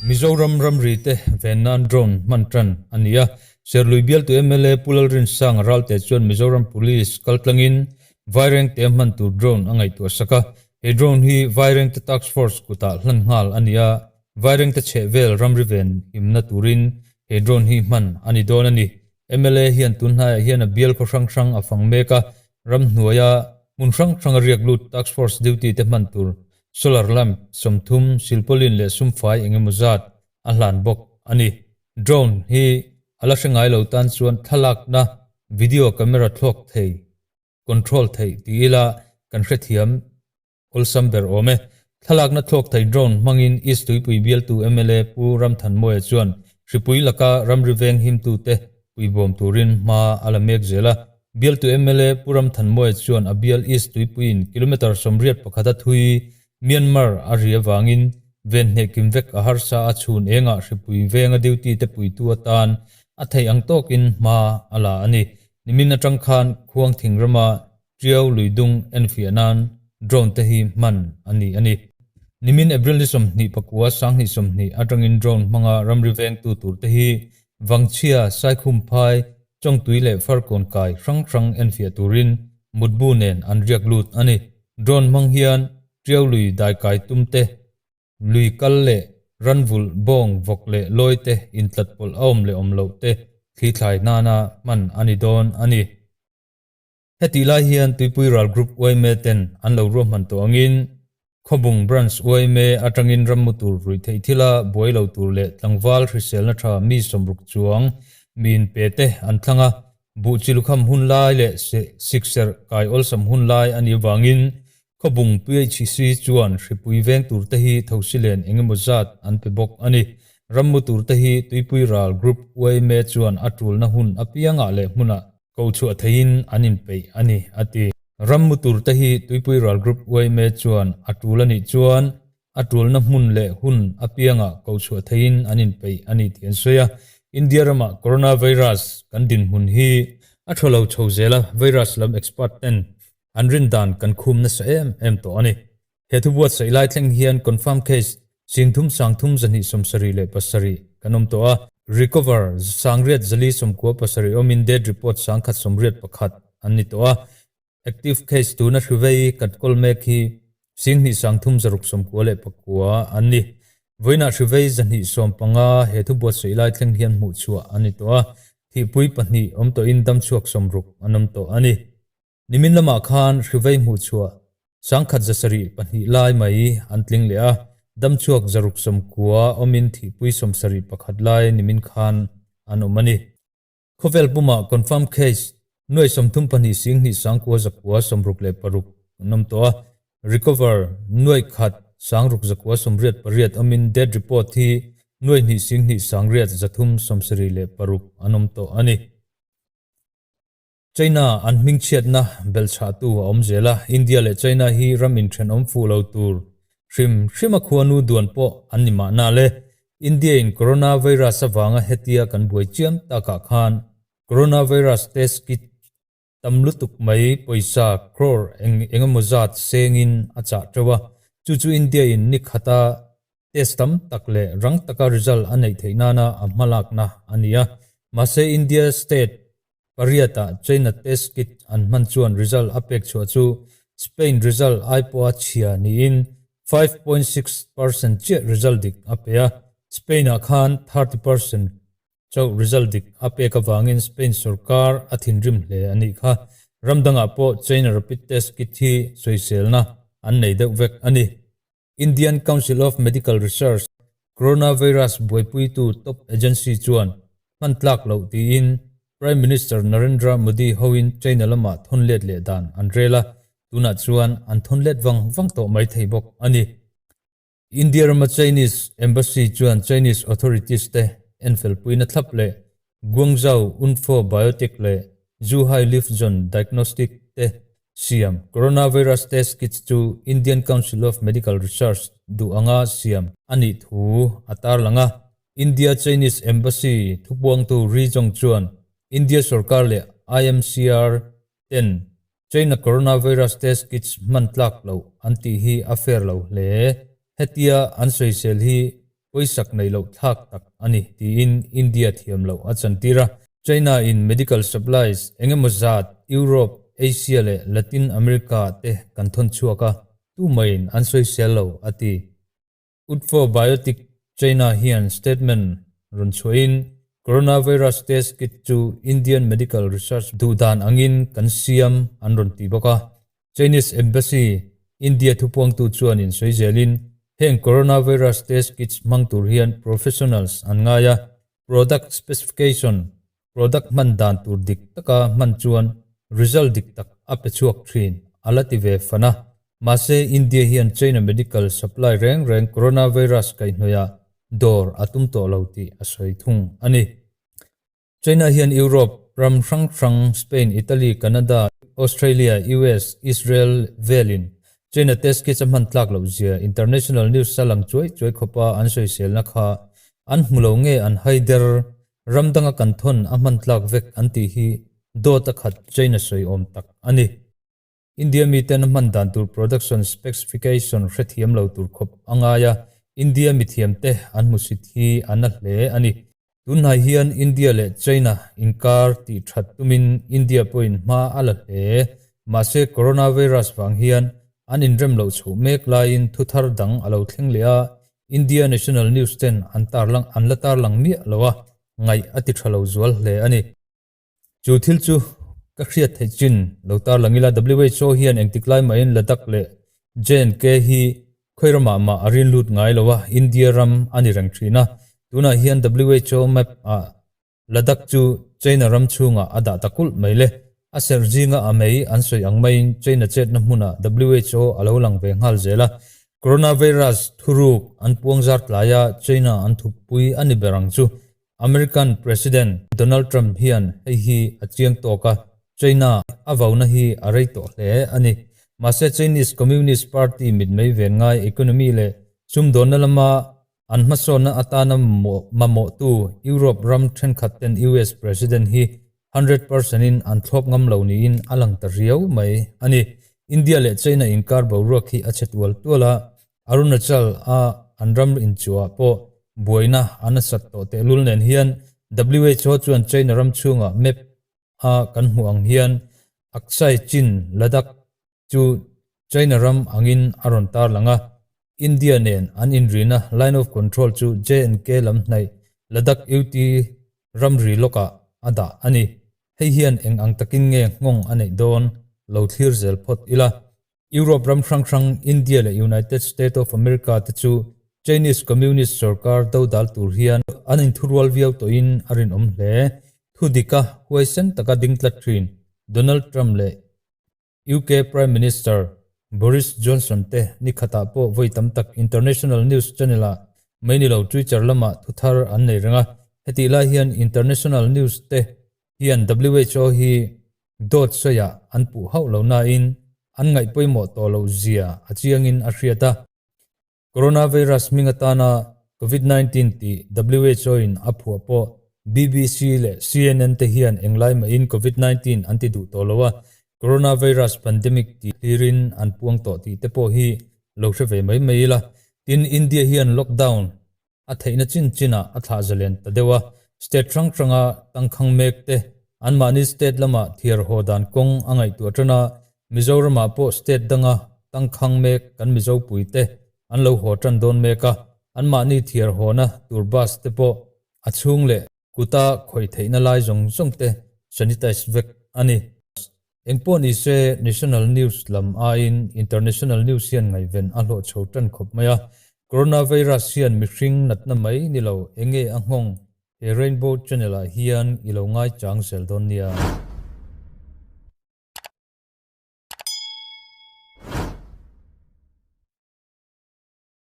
Mizoram ramri te ven nan drone hman tan a ni a. Serlui bialtu mla Pu Lalrinsanga Ralte chuan Mizoram Police kaltlangin Vairengte hman tur drone a ngaihtuah sak a. He drone hi Vairengte Task Force kutah hlan nghal a ni a, Vairengte chhehvel ramri ven himna turin he drone hi hman a ni dawn a ni. Mla hian tun hnaiah hian a bial khaw hrang hrang a fang mek a, ramhnuaia hmun hrang hranga riak lut Task Force duty te hman tur solar lamp 30, silpaulin leh sumfai eng emaw zat a hlan bawk a ni. Drone hi a la hre ngai lo tan chuan thlalakna video camera thlawk thei, control theih ti ila kan hrethiam Awlsam ber awm e. Thlalakna thlawk thei drone hmangin East Tuipui bialtu mla Pu Ramthanmawia chuan hripui laka ramri veng himtute puibawm turin hma a la mek zel a. Bialtu mla Pu Ramthanmawia chuan a bial East Tuipuiin kilometre 81 a thui Myanmar a ri avangin ven hneh kim vek a harsa a chhun engah hripui venga duty te puitu atan a theih ang tawkin hma a la a ni. Nimin atang khan Khuangthing rama Tiau luidung enfiah nan drone te hi hman a ni a ni. Nimin April ni 29 2020 atangin drone hmanga ramri vengtu tur te hi Vangchhia, Saikhumphai, Chawngtui leh Farkawn kai hrang hrang enfiah turin mutbu nen an riak lut a ni. Drone hmang hian Tiau lui daikai tum te, lui kal leh ranvulh, bawng, vawk leh lawi te intlat pawlh a awm leh awm loh te thli thlai nana hman a ni dawn a ni. Hetih lai hian Tuipui Ral Group yma ten an lo ruahman tawh angin Khawbung Branch yma atangin rammu tur ruih theih thila buai lo tur leh tlangval hriselna tha mi 60 chuang miin pe te an thlang a, buh chi lukham hun lai leh sikserh kai awlsam hun lai a nih avangin Khawbung PHC chuan hripui veng tur te hi thosilen engemaw zat an pe bawk a ni. Rammu tur te hi Tuipui Ral Group yma chuan a tulna hun apiangah leh hmunah Ko chhuah theihin an inpeih a ni, a ti. Rammu turte hi Tuipui Ral Group yma chuan a tul a nih chuan a tulna hmun leh hun apiangah ko chhuah theihin an inpeih a ni tih an sawi a. India ramah coronavirus kan dinhmun hi a tha lo chho zel a, virus lam expert ten an rin dan kan khum nasa em em tawh a ni. He thu buatsaih lai thleng hian confirm case 3 3 277 kan awm tawh a, recover 8 497 awmin death report 181 an ni tawh a. Active case tuna hrivei kan kawl mek hi 2 3 6 9 an ni. Vawiinah hrivei 215 he thu buatsaih lai thleng hian hmuh chhuah an ni tawh a, thihpui pahnih awm tawhin damchhuak 60 an awm tawh a ni. Nimin lamah khan hrivei hmuh chhuah 172 lai mai an tling leh a, damchhuak 690 awmin thihpui 71 lai nimin khan an awm a ni. Khawvel pumah confirm case nuai 32 0 2 9 9 66 an awm tawh a, recover nuai khat 6 688 awmin death report hi nuai hnih 2 0 3 376 an awm tawh a ni. China an hmingchhiatna belchhahtu a awm zel a, India leh China hi ram inthenawm fuh lo tur hrim hrima khuanu duan pawh an ni mahna le. India in coronavirus avanga hetia kan buai chiam takah khan coronavirus test kit tam lutuk mai pawisa crore eng engemaw zat sengin a chah teuh a, chu chu India in ni khata test tam tak leh rang taka result a neih theih nana a hmalakna a ni a. Mahse India state pariatah China test kit an hman chuan result a pek chhuah chu Spain result ai pawha chhia niin 5.6% chiah result dik a pe a, Spain-ah khan 30% chauh result dik a pek avangin Spain sorkar a thinrim hle a nih kha. Ram dangah pawh China rapid test kit hi sawiselna an nei deuh vek a ni. Indian Council of Medical Research coronavirus buaipuitu top agency chuan hman tlak loh tiin Prime Minister Narendra Modi hoin China lamah thawn let leh dan an rel a, tunah chuan an thawn let vang vang tawh mai thei bawk a ni. India rama Chinese Embassy chuan Chinese authorities te enfelpuina thlap leh Guangzhou Unfo Biotech leh Zhuhai Lifzon Diagnostic te siam coronavirus test kits chu Indian Council of Medical Research duh anga siam a nih thu a tarlang a. India Chinese Embassy thupuangtu Ri Zhong chuan India sorkar leh IMCR ten China coronavirus test kits hman tlak loh an tih hi a fair lo hle. Hetia an sawisel hi. Pawisak nei loh thlak tak a ni, tiin India thiam loh a chantir a. China in medical supplies eng emaw zat Europe, Asia leh Latin America te kan thawn chhuak a, tumaiin an sawisel lo, a ti. Utfo Biotic China hian statement rawn chhuahin coronavirus test kit chu Indian Medical Research duhdan angin kan siam an rawn ti bawk a. Chinese Embassy India thupuangtu chuanin sawi zelin heng coronavirus test kits hmang tur hian professionals an ngai a, product specification, product hman dan tur dik taka hman chuan result dik tak a pe chhuak thin, a la ti ve fan a. Mahse, India hian China medical supply reng reng coronavirus kaihhnawihah dawr a tum tawh lo tih a sawi thung a ni. China hian Europe ram hrang hrang Spain, Italy, Canada, Australia, US, Israel velin China test kits a hman tlak loh zia international news a lang chuai chuai khawpa an sawiselna kha an hmu lo nge an haider ram danga kan thawn a hman tlak vek an tih hi dawt a khat China sawi awm tak a ni. India miten a hman dan tur production specification hrethiam lo tur khawp a ngai a, India mithiamte an hmusit hi a na hle a ni. Tunhnai hian India leh China inkar tih that tumin India pawhin hma a la hle. Mahse coronavirus vang hian an inrem loh chhoh mek laiin thu thar dang a lo thleng leh a, India national news ten an tarlang an la tarlang miah lo a, ngaih a ti tha lo zual hle a ni. Chu thil chu ka hriat theih chin lo tarlang ila WHO hian engtik lai mahin Ladakh leh J&K hi khawi ramah mah a rin lut ngai lo a, India ram a ni reng thin a. Tunah hian WHO map ah Ladakh chu China ram chhungah a dah ta kulh mai le. A serh zinga a mei an sawi ang maiin China chetna hmunah WHO a lo lang ve nghal zel a. Coronavirus thuruk an puang zar tlai a, China an thuppui a ni ber ang chu. American President Donald Trump hian hei hi a chiang tawk a, China a vauna hi a rei tawh hle a ni. Mahse Chinese Communist Party mitmei ven ngai economy leh sumdawnna lama an hmasawnna atana mamawhtu Europe ram thenkhat ten US President hi 100% in an thlawp ngam lo niin a lang ta riau mai a ni. India leh China inkar boruak hi a chhe tual tual a, Arunachal a an ram inchuah pawh buaina a nasat tawh tehlul nen hian WHO chuan China ram chhunga map a kan hmuh ang hian Aksai Chin Ladakh chu China ram angin a rawn tarlang a, India nen an inrina Line of Control chu J&K lam hnaih Ladakh UT ramri lawkah a dah a ni. Hei hian eng ang takin nge nghawng a neih dawn lo thlir zel phawt ila. Europe ram hrang hrang India leh United State of America te chu Chinese Communist sorkar dodal tur hian an inthurual viau tawhin a rinawm hle. Thu dika huaisen taka ding tlat thin Donald Trump leh UK Prime Minister Boris Johnson te ni khatah pawh vawi tam tak international news channel ah mai ni lo Twitter lamah thu thar an nei reng a. Hetih lai hian international news te hian WHO hi dawt sawiah an puh hauh lo nain an ngaih pawimawh tawh loh zia a chiangin a hriat a. Coronavirus hming atana Covid 19 tih WHO in a phuah pawh BBC leh CNN te hian englai mahin Covid 19 an ti duh tawh lo a, Coronavirus pandemic tih hlirin an puang tawh tih te pawh hi lo hre ve mai mai ila. Tin, India hian lockdown A theihna chin chinah a thlah zalen ta deuh a, state hrang hranga tangkhang mek te anmahni state lama thiar haw dan kawng a ngaihtuah tan a, Mizoramah pawh state danga tangkhang mek kan Mizopui te an lo haw tan dawn mek a, anmahni thiar hawna tur bus te pawh a chhung leh kuta khawih theihna lai zawng zawng te sanitize vek a ni. Engpawh ni se, national news lam aiin international news hian ngaihven a hlawh chho tan khawp mai a. Coronavirus hian mihring natna mai ni lo, enge a nghawng he Rainbow channel ah hian i lo ngaichang zel dawn nia.